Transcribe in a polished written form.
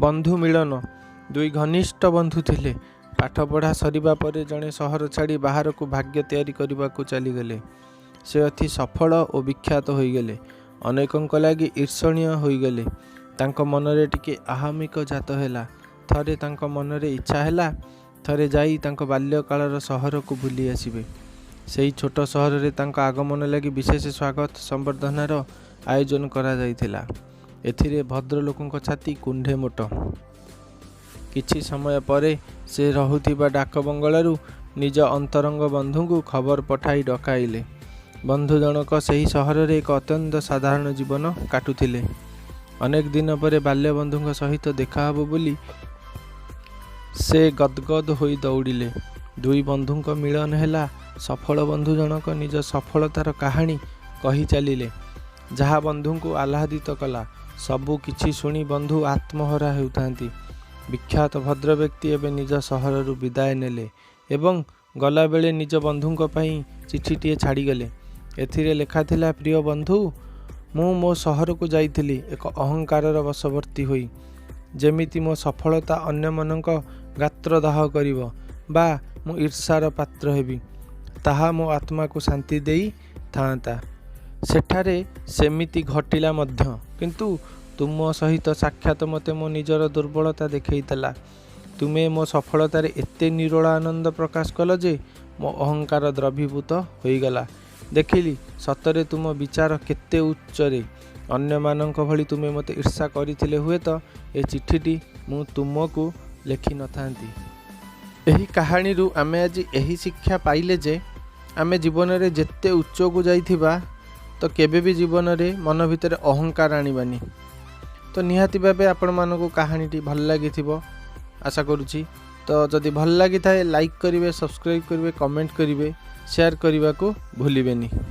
ବନ୍ଧୁ ମିଳନ। ଦୁଇ ଘନିଷ୍ଠ ବନ୍ଧୁ ଥିଲେ। ପାଠପଢ଼ା ସରିବା ପରେ ଜଣେ ସହର ଛାଡ଼ି ବାହାରକୁ ଭାଗ୍ୟ ତିଆରି କରିବାକୁ ଚାଲିଗଲେ। ସେ ଅତି ସଫଳ ଓ ବିଖ୍ୟାତ ହୋଇଗଲେ। ଅନେକଙ୍କ ଲାଗି ଈର୍ଷଣୀୟ ହୋଇଗଲେ। ତାଙ୍କ ମନରେ ଟିକେ ଅହମିକା ଜାତ ହେଲା। ଥରେ ତାଙ୍କ ମନରେ ଇଚ୍ଛା ହେଲା, ଥରେ ଯାଇ ତାଙ୍କ ବାଲ୍ୟକାଳର ସହରକୁ ବୁଲି ଆସିବେ। ସେହି ଛୋଟ ସହରରେ ତାଙ୍କ ଆଗମନ ଲାଗି ବିଶେଷ ସ୍ୱାଗତ ସମ୍ବର୍ଦ୍ଧନାର ଆୟୋଜନ କରାଯାଇଥିଲା। ଏଥିରେ ଭଦ୍ରଲୋକଙ୍କ ଛାତି କୁଣ୍ଢେ ମୋଟ। କିଛି ସମୟ ପରେ ସେ ରହୁଥିବା ଡାକବଙ୍ଗଳାରୁ ନିଜ ଅନ୍ତରଙ୍ଗ ବନ୍ଧୁଙ୍କୁ ଖବର ପଠାଇ ଡକାଇଲେ। ବନ୍ଧୁ ଜଣକ ସେହି ସହରରେ ଏକ ଅତ୍ୟନ୍ତ ସାଧାରଣ ଜୀବନ କାଟୁଥିଲେ। ଅନେକ ଦିନ ପରେ ବାଲ୍ୟବନ୍ଧୁଙ୍କ ସହିତ ଦେଖାହେବ ବୋଲି ସେ ଗଦ୍ଗଦ୍ ହୋଇ ଦୌଡ଼ିଲେ। ଦୁଇ ବନ୍ଧୁଙ୍କ ମିଳନ ହେଲା। ସଫଳ ବନ୍ଧୁ ଜଣକ ନିଜ ସଫଳତାର କାହାଣୀ କହି ଚାଲିଲେ, ଯାହା ବନ୍ଧୁଙ୍କୁ ଆହ୍ଲାଦିତ କଲା। ସବୁ କିଛି ଶୁଣି ବନ୍ଧୁ ଆତ୍ମହରା ହେଉଥାନ୍ତି। ବିଖ୍ୟାତ ଭଦ୍ରବ୍ୟକ୍ତି ଏବେ ନିଜ ସହରରୁ ବିଦାୟ ନେଲେ ଏବଂ ଗଲାବେଳେ ନିଜ ବନ୍ଧୁଙ୍କ ପାଇଁ ଚିଠିଟିଏ ଛାଡ଼ିଗଲେ। ଏଥିରେ ଲେଖାଥିଲା, ପ୍ରିୟ ବନ୍ଧୁ, ମୁଁ ମୋ ସହରକୁ ଯାଇଥିଲି ଏକ ଅହଙ୍କାରର ବଶବର୍ତ୍ତୀ ହୋଇ, ଯେମିତି ମୋ ସଫଳତା ଅନ୍ୟମାନଙ୍କ ଗାତ୍ରଦାହ କରିବ ବା ମୁଁ ଈର୍ଷାର ପାତ୍ର ହେବି, ତାହା ମୋ ଆତ୍ମାକୁ ଶାନ୍ତି ଦେଇ ଥାଆନ୍ତା। ସେଠାରେ ସେମିତି ଘଟିଲା ମଧ୍ୟ। କିନ୍ତୁ ତୁମ ସହିତ ସାକ୍ଷାତ ମୋତେ ମୋ ନିଜର ଦୁର୍ବଳତା ଦେଖାଇଦେଲା। ତୁମେ ମୋ ସଫଳତାରେ ଏତେ ନିରୋଳା ଆନନ୍ଦ ପ୍ରକାଶ କଲ ଯେ ମୋ ଅହଙ୍କାର ଦ୍ରବୀଭୂତ ହୋଇଗଲା। ଦେଖିଲି, ସତରେ ତୁମ ବିଚାର କେତେ ଉଚ୍ଚରେ। ଅନ୍ୟମାନଙ୍କ ଭଳି ତୁମେ ମୋତେ ଈର୍ଷା କରିଥିଲେ ହୁଏତ ଏ ଚିଠିଟି ମୁଁ ତୁମକୁ ଲେଖି ନଥାନ୍ତି। ଏହି କାହାଣୀରୁ ଆମେ ଆଜି ଏହି ଶିକ୍ଷା ପାଇଲେ ଯେ ଆମେ ଜୀବନରେ ଯେତେ ଉଚ୍ଚକୁ ଯାଇଥିବା ତ କେବେ ବି ଜୀବନରେ ମନ ଭିତରେ ଅହଙ୍କାର ଆଣିବାନି। ତ ନିହାତି ଭାବେ ଆପଣମାନଙ୍କୁ କାହାଣୀଟି ଭଲ ଲାଗିଥିବ, ଆଶା କରୁଛି। ତ ଯଦି ଭଲ ଲାଗିଥାଏ, ଲାଇକ୍ କରିବେ, ସବସ୍କ୍ରାଇବ୍ କରିବେ, କମେଣ୍ଟ କରିବେ, ସେୟାର କରିବାକୁ ଭୁଲିବେନି।